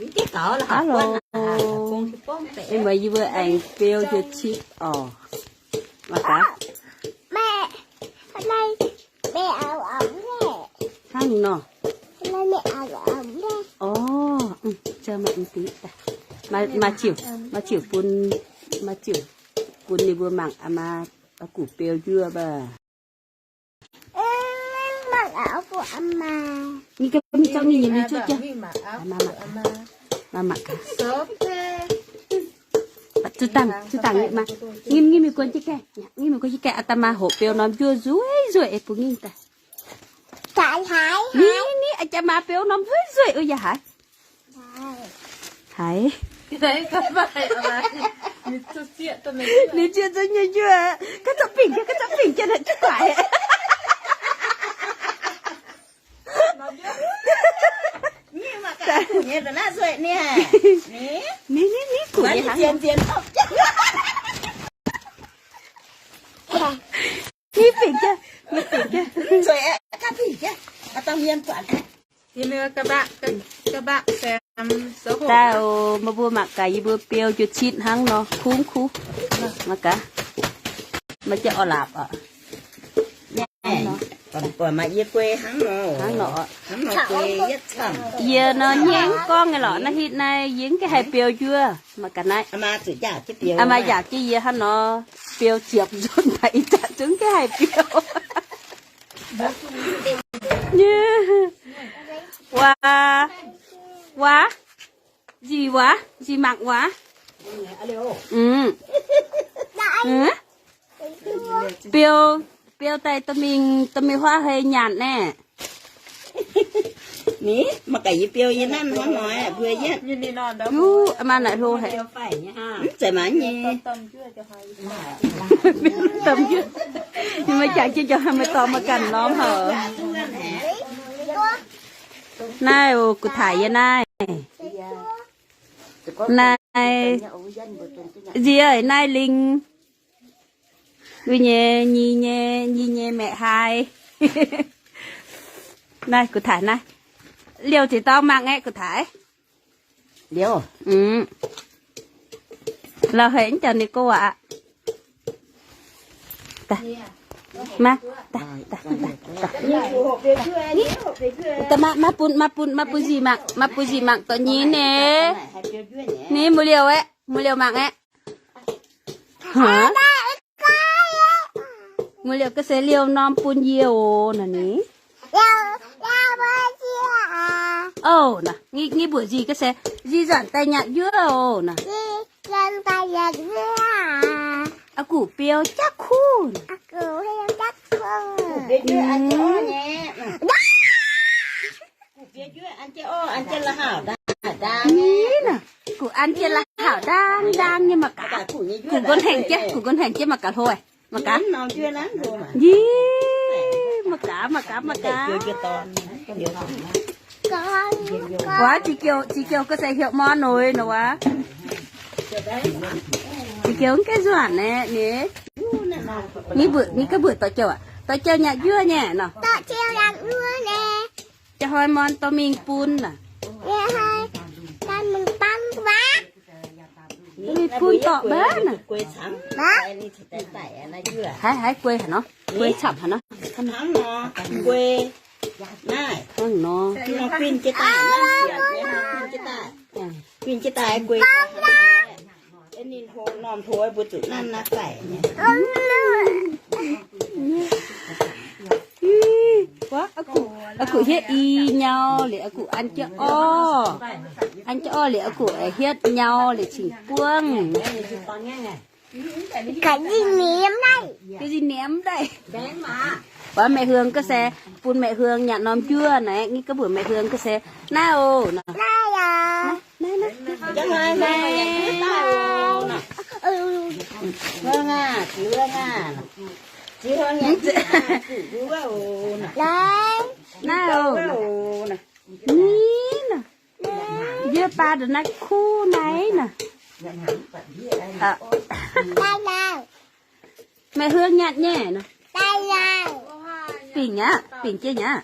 Hello. Ih muonz yie mbuo aengx beu jienv citv oc. Mangc gaax. Hnangv nor. Orv, maaih ziouc, maaih ziouc bun, maaih ziouc bun ninh mbuo mangc, aa maa, aa guc beu njuov mbaah. Ninh ganh mingh zorqv ninh nyei mingh zuov jienv. Maa mangc gaax. Zuov dangh, zuov dangh nyei maa. Ngim, ngim mingh guon jienv gaengh, ngim mingh guon jienv gaengh, aa da'maa hoqc beu norm njuov nzueic nzueic bun nginh daaih. Ni, ni, aa jaax maa beu norm nzueic nzueic, yaac haiz. Haiz. Ninh zieqv zunv nyei njuov, gaav zorqv bingh jienv, gaav zorqv bingh jienv, naaiv zieqv guaix. Ni, ni, ni, guc nyei hnangv. Ni bingh jienv, ni bingh jienv. Daaih oc, meih mbuo mangc gaax yie mbuo beu jienv citv hnangv nor, kungx kuv. Mangc gaax. Maaih jienv orv laapc oc. Hnangv nor. Hnangv nor. Yie nor nyei mv gorngv nyei lorqc, naaiv hitv naaiv yie mv gaengh haih beu njuov. Mangc gaax naaiv. Aa maa yaac jienv yie hnangv nor, beu ziepc nzunc daaih ih zanc zungv gaengh haih beu. Waac, waac, nzic waac, nzic mangc waac. Beu, beu daaih dorh mingh, dorh mingh huaav hei nyanc naaiv. Ni, mangc gaax yie beu yie nanv hnangv nor mbuo yietv. Juv, maa naaic hlo haic. Mv zeiz maaiz nyei. Domh njuov. Ninh mbuo jangx jienv jauv haaix meih dorh maiv ganh norm haic. Naaiv oc, guv taaix yie naaiv. Naaiv, nzic aac, naaiv lingh. Wuov nyei, nyi nyei, nyi nyei maeqc haaix. Naaiv guv taaix naaiv. Liouh ziepc dorng mangc aeqv, guv taaix. Liouh. Lauh haic mv jangx ninh go aqv. Maa, maa bun, maa bun, maa bun nzic mangc, maa bun nzic mangc dorh nyei. Ni muoz-liouh aeqv, muoz-liouh mangc aeqv. Muoz-liouh ga'sie liouh norm bun yie oc naaic ni. Oc, naaiv ngi mbuoqc nzic ga'sie, nzic nzanc daaih nyanc njuov oc naaic. Aa guc biou jaav kuv. Ni naaic, guc an jienv la'hauh ndaang ndaang nyei mangc gaax. Guc nqon hengx jienv, guc nqon hengx jienv mangc gaax hlo. Mangc gaax. Ni, mangc gaax, mangc gaax, mangc gaax. Guaax, ziex jouh ga'sie heuc mor noic nor wuov. Ziex jouh mv gaengh nzuonx naaiv ni. Ni mbuoqc, ni ga'mbuoqc dorh jouh aqv. Dorh jouh nyanc njuov nyei nor. Jaa hnoi morn dorh mingh bun naaic. Mingh bun dorh mbaav naaic. Haiz, haiz guei haic nor. Guei camv haic nor. Hnangv nor. Guei. Ninh hlo norm hlo mbuo zuqc nanv naaiv daic nyei. Ih, aa guc hietv i nyau liuz, aa guc an jienv orv. An jienv orv liuz, aa guc hietv nyau liuz cingx buangv. Ga'zinh niemv daaih. Wuov Mèo Hương ga'sie, bun Mèo Hương nyanc norm njuov naaiv, ngi ga'mbuoqc Mèo Hương ga'sie. Naaiv oc. Naaiv oc. Ni naaic. Yie baac ndongc naaiv kuv naaiv naaic. Mèo Hương nyanc nyei naaic. Bingx aqv, bingx jienv aqv.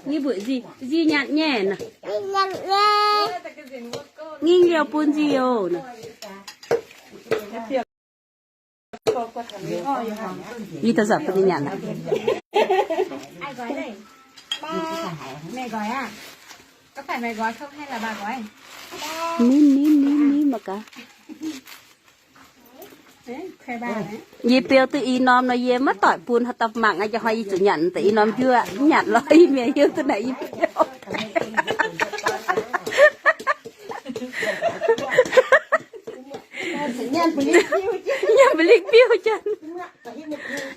Nyic mbuoqc nzic, nzic nyanc nyei. Ngingh liouh bun nzic oc. Yie daaih zanc bun ninh nyanc aqv. Ninh, ninh, ninh, ninh mangc gaax. Yie biou duqv i norm nor yie maiv doic bun, haaix dauh mangc aqv, jaax hnoi yie zuqc nyanc deix i norm njuov, mv nyanc lorz yie mienh hiuv duqv naaic yie biou. Nyanc mbu'lingv biouv janx.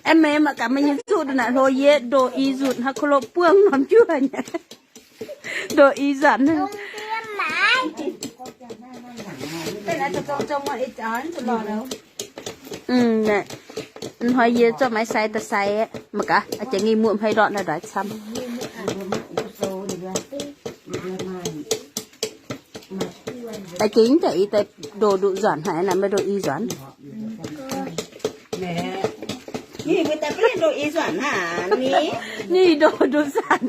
Aeqv, meih mangc gaax meih nyei nzuqv naaic hlo, yie ndoh i nzunc haaix ko lo buangv norm njuov nyei. Ndoh i nzanc. Hnoi yie zorqv maiv sai daaih sai, mangc gaax, jiex ngingh muoqv hmei ndortv naaiv ndaaix camv. Aa, jiex mv deix i daaih ndoh nduqc nzuonc haic naaic, maiv ndoh i nzuonc. Ninh ndoh nduqc nzuonc.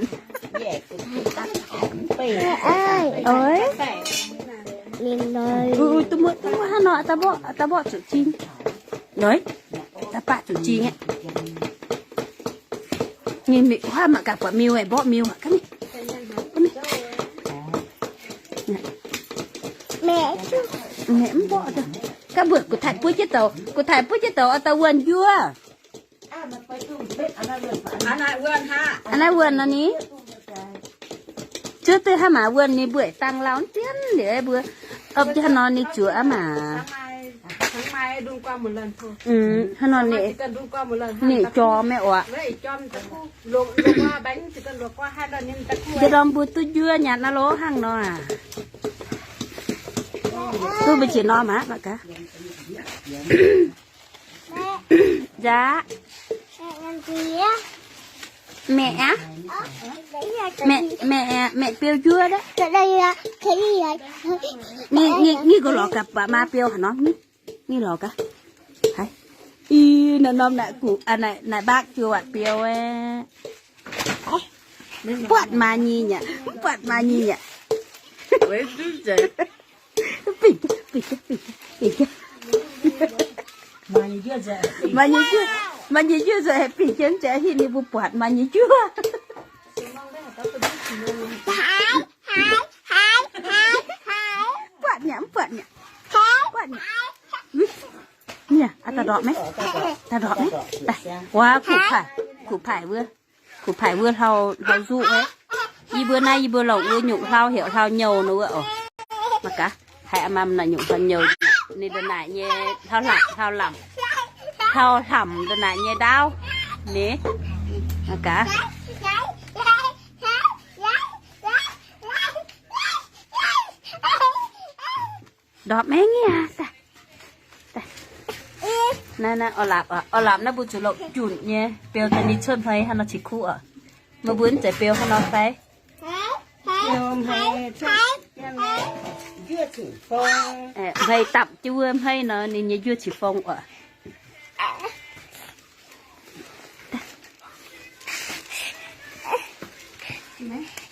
Duqv muoqv, duqv muoqv hnangv nor, daaih mborqv, daaih mborqv zuqc jing. Ndoic, daaih baqv zuqc jing aqv. Ninh mingh huaav mangc gaax buatc miuc, mborqv miuc aqv. Maeqv mv mborqv daaih. Gaax mbuoqc gu'taic buov jienv douc, gu'taic buov jienv douc, oix daaih wuonh njuov. Aa, naaiv wuonh nor ni. Zuov duqv hnangv maah, wuonh ninh mbuo dangh lauh dien liuz mbuo opv jienv hnangv nor ninh zuoqc aqv maah. Hnangv nor ninh, ninh jorm maiv oc. Yie ndorm mbuo duqv njuov nyanc naaiv lorqc hnangv nor aac. Duqv mbuo jiex norm aqv mangc gaax. Nzaqc. Maeqv aqv. Maeqv, maeqv biou njuov daaih. Ngih, ngih, ngih nqox lorz gaax baac maa biou haaix norm. Ngih lorz gaax. Haiz. Ih, naaiv norm naaic guqc, naaic mbaakv jiu waatc biou aeqv. Mv buatc maa nyei aqv, mv buatc maa nyei aqv. Bingh, bingh, bingh, bingh. Maa nyei njuov, maa nyei njuov nzengc, bingh jienv nzengc, hin ninh mbuo buatc maa nyei njuov. Buatc nyei, mv buatc nyei. Buatc nyei. Niaa, aa, daaih ndorpc maiv? Daaih ndorpc maiv? Daaih. Wuov, kuv paaic, kuv paaic wuov. Kuv paaic wuov hlauv, hlauv nzuqv wuov. Yie mbuo naaiv, yie mbuo lorz wuov nyungc hlauv heuc hlauv nyouh nor wuov oc. Mangc gaax, haiz aa maam naaic nyungc hlauv nyouh. Ninh ndongc naaic nyei hlauv lamc, hlauv lamc. Hlauv lamc ndongc naaic nyei ndaauv. Ni. Mangc gaax. Ndorpc maiv nyei aqv. Naaiv, naaiv, orv lapc, orv lapc naaiv mbuo zuqc lorqc junc nyei, beu daaih ninh cuotv hmei hnangv nor cingx kuv oc. Meih mbuo mv zeiz beu hnangv nor fai? Hmei dapc jienv wuov hmei nor, ninh nyei njuov cingx fong oc.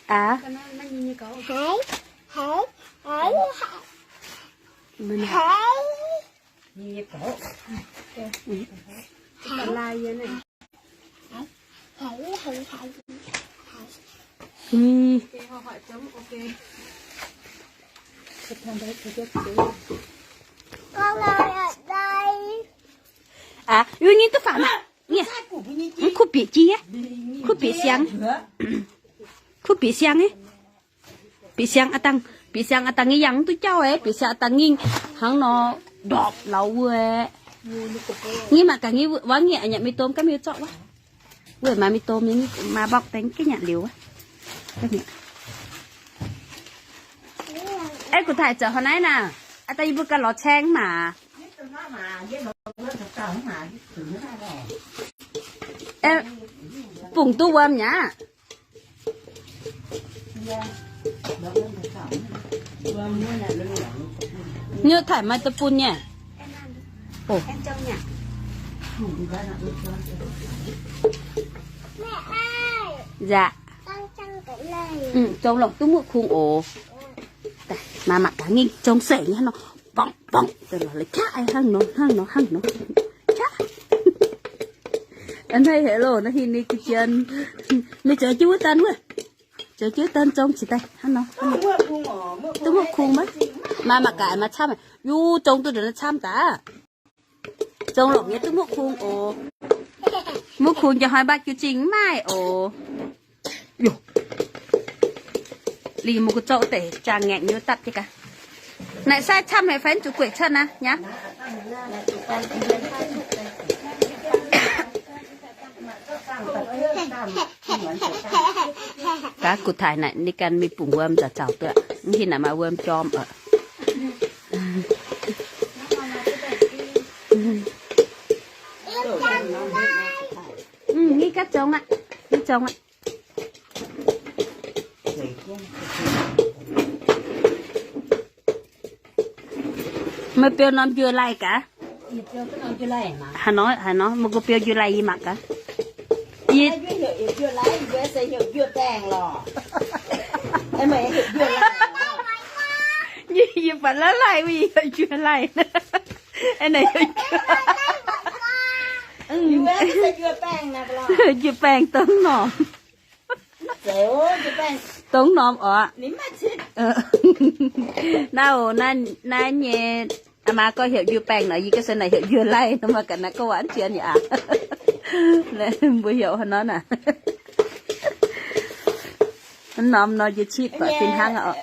Aa. Aa, yie nyei duqv faaux maah. Kuv bieqc jiex, kuv bieqc siang, kuv bieqc siang. Bieqc siang aa dangh, bieqc siang aa dangh nyei yangh mv duqv jauv aeqv, bieqc siang aa dangh ngingh hnangv nor ndorpc lauz wuov aeqv. Ngih mangc gaax ngih wuov ngih a'nyanc mingh domh gaav miuc zorqv wuov. Wuov maaih mingh domh nyei, maaih mbopv dengx ga'nyanc liuz wuov. Aeqv, gu'taaix zoux haaix naaiv naah? Aa dangh yie mbuo ganh lorz caeng maah. Aeqv, bungx duqv wuom nyei aqv. Nyutc taaih maaih da'bun nyei. Nzaqc. Zong longc duqv muoqv kungx oc. Maaih mangc gaax, ninh zong seix nyei hnangv nor. Bongc bongc, lorz la'qaqv hnangv nor, hnangv nor, hnangv nor. Qaqv. A'hneiv heuc loh, naaiv hinh ninh ga'jien. Meih zoux jienv wuov daan wuov. Zoux jienv wuov daan zong cingx daaih hnangv nor. Duqv muoqv kungx maiv? Maaih mangc gaax, maaih camv. Yie zong duqv ndongc naaiv camv daaih. Zong longc nyei duqv muoqv kungx oc. Muoqv kungx njang hnoi mbac jiu zingh mv maaih oc. Liuz mbuo gu'zorqv deix jaang ngaengc nyei dapv jienv gaax. Naaic sai camv haic fai zuqc gueic cuotv naaiv nyei? Gaax, kuv taaix naaic ninh ganh mingh bungx wuom nzauc zauc duqv, mv hinh naaic maaih wuom jorm oc. Mv, ngiv gaax zong aqv, ngiv zong aqv. Meih biou norm njuov laih gaax? Haaix nor, haaix nor, meih nqox biou njuov laih yie mangc gaax. Yie, yie, yie baac la'laih wuov, yie heuc njuov laih. Naaiv heuc njuov baengh dongh norm. Dongh norm oc. Naaiv oc, naaiv nyei, aa maa gorngv heuc njuov baengh nor, yie ga'se naaic heuc njuov laih nor, maaih ga'naaiv gorngv waac jien yaac aqv. Mbuo heuc haaix nor naaic? Norm nor njuov citv baac fih hnangv oc.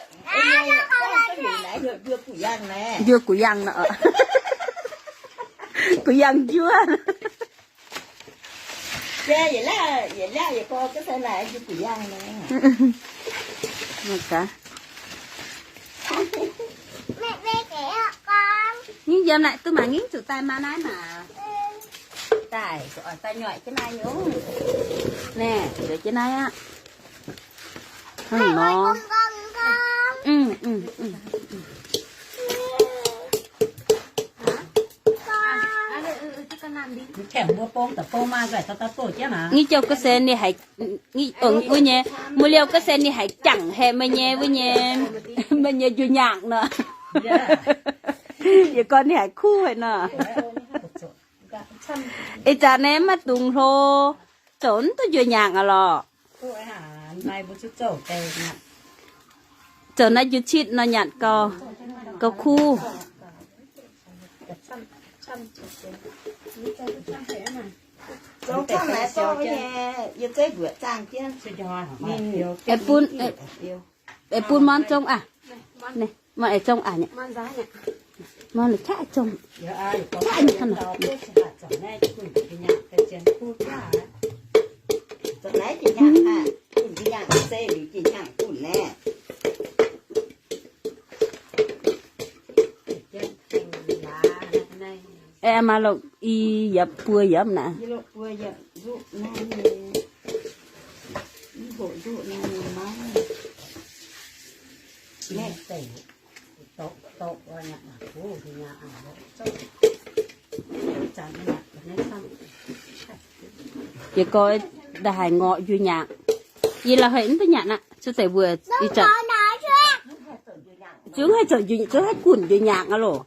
Njuov gux yangh nor oc. Gux yangh njuov. Ngingv yiem naaic duqv mangc, ngingv zuqc daaih maa naaiv maah. Daaih, daaih nyoic jienv naaiv nyungc. Naaiv, nyoic jienv naaiv aqv. Hnangv nor. Ngingv jouh ga'sen ninh haiz, wuov nyei, muoz-liouh ga'sen ninh haiz jangx haic meih nyei, wuov nyei, meih nyei njuov nyaangc nor. Yietc gorn ninh haiz kuv haic nor. Ih zanc naaiv maiv dungx hlo, zoux mv duqv njuov nyaangc aqv lorqc. Zoux naaiv njuov citv nor nyanc gauh, gauh kuv. Aengx bun, aengx bun Morn zong aqv. Morn aengx zong aqv. Morn qaqv zong. Qaqv nyei hnangv nor. Aengx maaih longc i yiemc buo yiemc naaic. Yietc gorx ndaaih haiz ngorc njuov nyaangc. Yie la'haix mv duqv nyanc aqv, zuqc deix mbuo ih zanc. Zungv haih zoux njuov, zungv haih gunv njuov nyaangc aqv loh.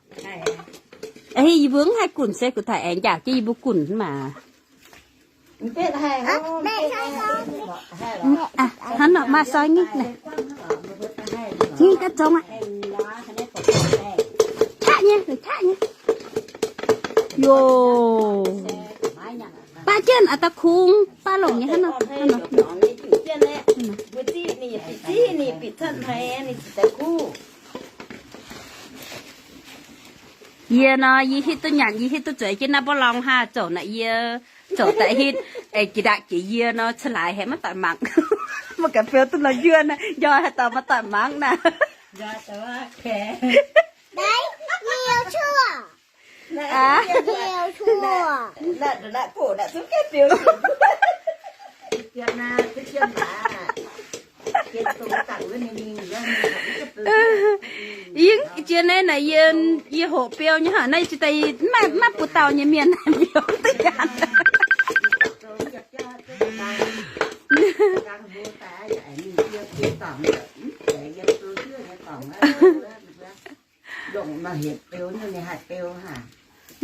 Aa, yie mbuo mv haih gunv se kuv taaix aengx njaaux jienv yie mbuo gunv maah. Hnangv nor maaih soi nyei naaic. Nyei ga'zorng aqv. Qaqv nyei, qaqv nyei. Yoh. Baav jienv a'da'kungx, baav longc nyei hnangv nor. Yie nor, yie hitv duqv nyanc, yie hitv duqv zueiz jienv naaiv mborqv lorngx haa zoux naaic yie. Zoux daaih hitv, jiex ndaangc jiex yie nor, ca'laaix haiz maiv doic mangc. Maiv gaax biou duqv nor njuov naaiv, njoi haaix dauh maiv doic mangc naaiv. Yie Jiex naaiv naaic yie, yie hoqc biou nyei hnangv naaiv, jiex daaih maiv, maiv buoz dauh nyei mienh biou deix jaax.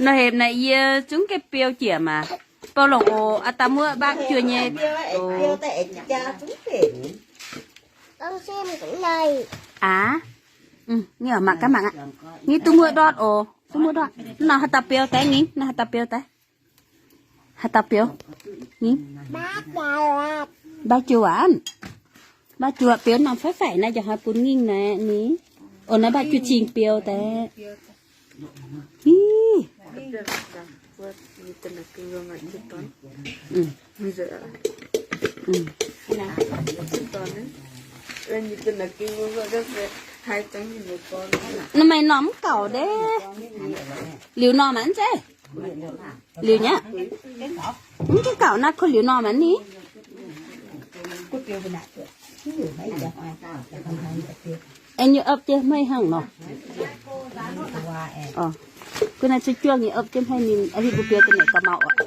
Nor hepc naaic yie zungv gaengh biou jiex maah. Bou longc oc, aa daaih muoqv mbaatv juoh nyei. Aav, mangc gaax mangc aqv. Ni duqv muoqv ndortv oc, duqv muoqv ndortv. Nor haaix dauh biou daaih ni? Nor haaix dauh biou? Haaix dauh biou? Ni? Mbaatv juoh waanc. Mbaatv juoh biou norm faix-faix naaiv, jaax hnoi bun ngingh naaiv ni. Oc, naaiv mbaatv juoh cingx biou daaih. Ih. Naaiv maaih norm mv gaux deix. Liuz norm mv zeiz. Liuz nyei. Mv gaux naaiv kuv liuz norm mv ni. Aengx nyei opv jienv hmeiv hnangv nor. Gunv naaiv zuqc juangv nyei opv jienv hmeiv ninh, aa, hiuv mbuo biou da'nyeic ga'mauh oc.